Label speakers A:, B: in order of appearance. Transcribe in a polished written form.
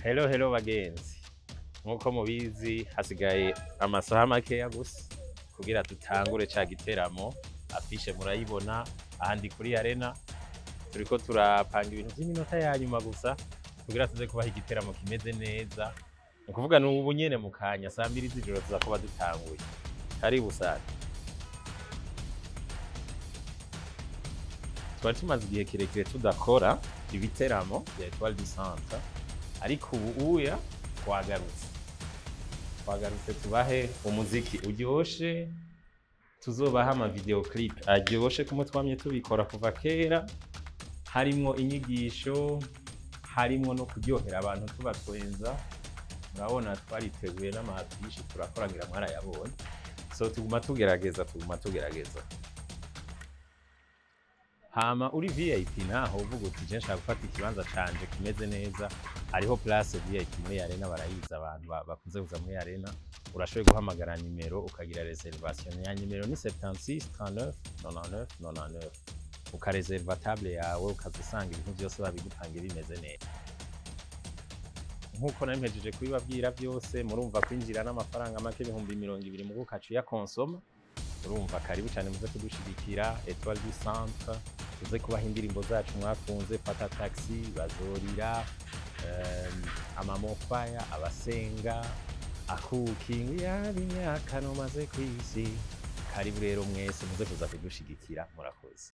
A: Hello hello bagenzi, nkuko mubizi hasigaye amasaha makeya gusa kugira dutangure ca giteramo. Affiche murayibona ahandi kuri arena, turiko turapanga ibintu vy'iminota ya nyuma gusa kugira tuze kubaha igiteramo kimeze neza. Ni ukuvuga n'ubu nyene mu kanya saa 2 z'ijoro tuza kuba dutanguye. Karibu sana. Twari tumaze igihe kirekire tudakora ibiteramo vya Etoile du Centre, ariko ubu uya twagarutse. Twagarutse tubahe umuziki uryoshe, tuzobaha ama video clip aryoshe kumwe twamye tubikora kuva kera, harimwo inyigisho, harimwo no kuryohera abantu tubatwenza. Murabona twariteguye n'ama affiche turakora, ngira mwarayabonye. So tuguma tugerageza, tuguma tugerageza. Hama uri VIP naho uvuga uti je nshaka gufata ikibanza canje kimeze neza, hariho place VIP muri arena, barayizi abantu bakunze kuza muri arena. Urashoboye guhamagara nimero ukagira reservation ya nimero ni 76 39 99 99, ukareserva table yawe, ukaza usanga ibintu byose babigupangiye bimeze neza nkuko nari mpejeje kubibabwira byose. Murumva kwinjira n'amafaranga make, 20,000 mu ukaca uyakonsoma. Urumva karibu cyane, muze kudushigikira Etoile du Centre, tuze kubaha indirimbo zacu mwakunze, Fata Taxi, Bazorira, Amamofaya, Abasenga, Akuki, yaba imyaka nomaze kw'isi. Karibu rero mwese muze kuza kudushigikira, murakoze.